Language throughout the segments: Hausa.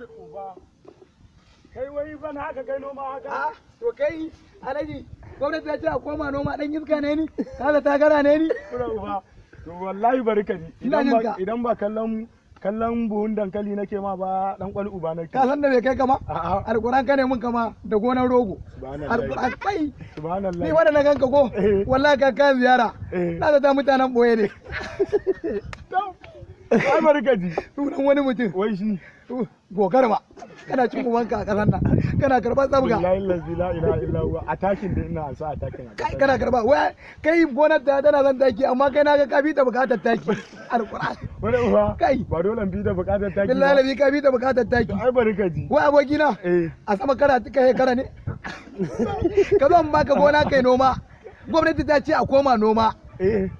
Uba. Kai wai bana haka kai noma haka? A to kai alhaji, gwamnati ta ce a koma noma, dan iska ne ni, kaga takara ne ni. Kura uba. To wallahi bari ka ji. Ina Idan jin ba ka. Idan ba kallon kallon buhun dankali nake ma ba, dan kwal uba nake. Ka san da bai kai kama? A'a. Alquran ka ne mun kama da gonar rogo. Subhanallah. Alquran kai. Subhanallah. Ni wanda na ganka ko? Eh. Wallahi ka ziyara. Eh. Na ta mutanen boye ne. Ai bari ka ji. Sunan wani mutum. Wai shi. Gogarma. Kana cin ubanka a ƙasar nan. Kana karɓar tsabga. Billahi allazi la ilaha illa huwa, atakin da ina sa atakin a Kai ƙasar. kana karɓa. Wai kai gonar ta tana son taki, amma kai na ga ka bi ta buƙatar taki. Alquran. Wani uba. Kai. Ba dole in bi da bukatar taki. Billahi Ba. lazi ka bi ta buƙatar taki. To ai bari ka ji. Wai abokina. Eh. A sama kara kai kara ne ka zo in baka gona kai noma. Gwamnati ta ce a koma noma,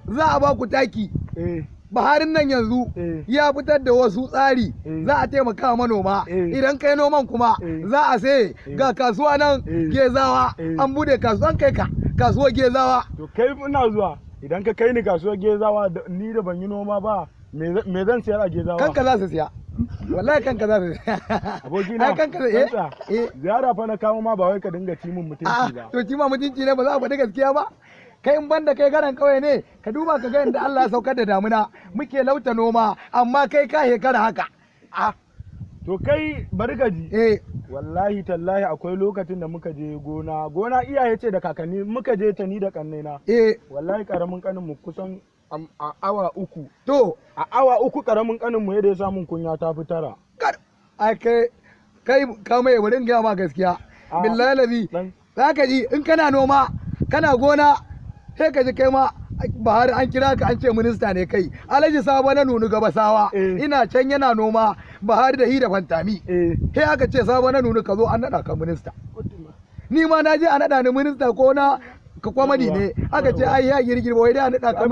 za a ba ku taki. Buharin nan yanzu ya fitar da wasu tsari, za a taimaka wa manoma. Idan kai noman kuma za a saye, ga kasuwa nan Gezawa, an bude kasuwan, kai ka kasuwar Gezawa. To kai ina zuwa, idan ka kai ni kasuwar Gezawa ni da ban yi noma ba, me zan sayar a Gezawa? Kanka za su siya, wallahi kanka za su siya. Abokina, Ai kanka eh. tsantsa, Eh. ziyara fa na kawo ma, ba wai ka dinga ci min mutunci A'a, ba. To kima mutunci ne ba za a faɗi gaskiya ba? Kai in banda kai garan ƙauye ne, ka duba ka ga yadda Allah ya saukar da damuna muke lauta noma, amma kai ka hekara haka. Ah, to kai bari ka ji. Eh. Wallahi tallahi akwai lokacin da muka je gona, gona iyaye ce da kakanni muka je ta, ni da kannena. Wallahi karamin kanin mu kusan a awa 3. To. A awa 3 karamin kanin mu yadda ya samun kunya ta fi tara. Kar ai kai kai ka mai, bari in gaya ma gaskiya. Ah, billahi lazi dan za ka ji in kana noma kana gona, sai ka ji kai ma Buhari an kira ka an ce minista ne kai. Alhaji Sabo na Nunu Gabasawa ina can yana noma, Buhari da hi da Fantami, sai aka ce Sabo na Nunu ka zo, an naɗa ka minista. Ni ma na je a naɗa ni minista ko na ka kwamadi ne, aka ce ai ya girgir wai dai a naɗa ka.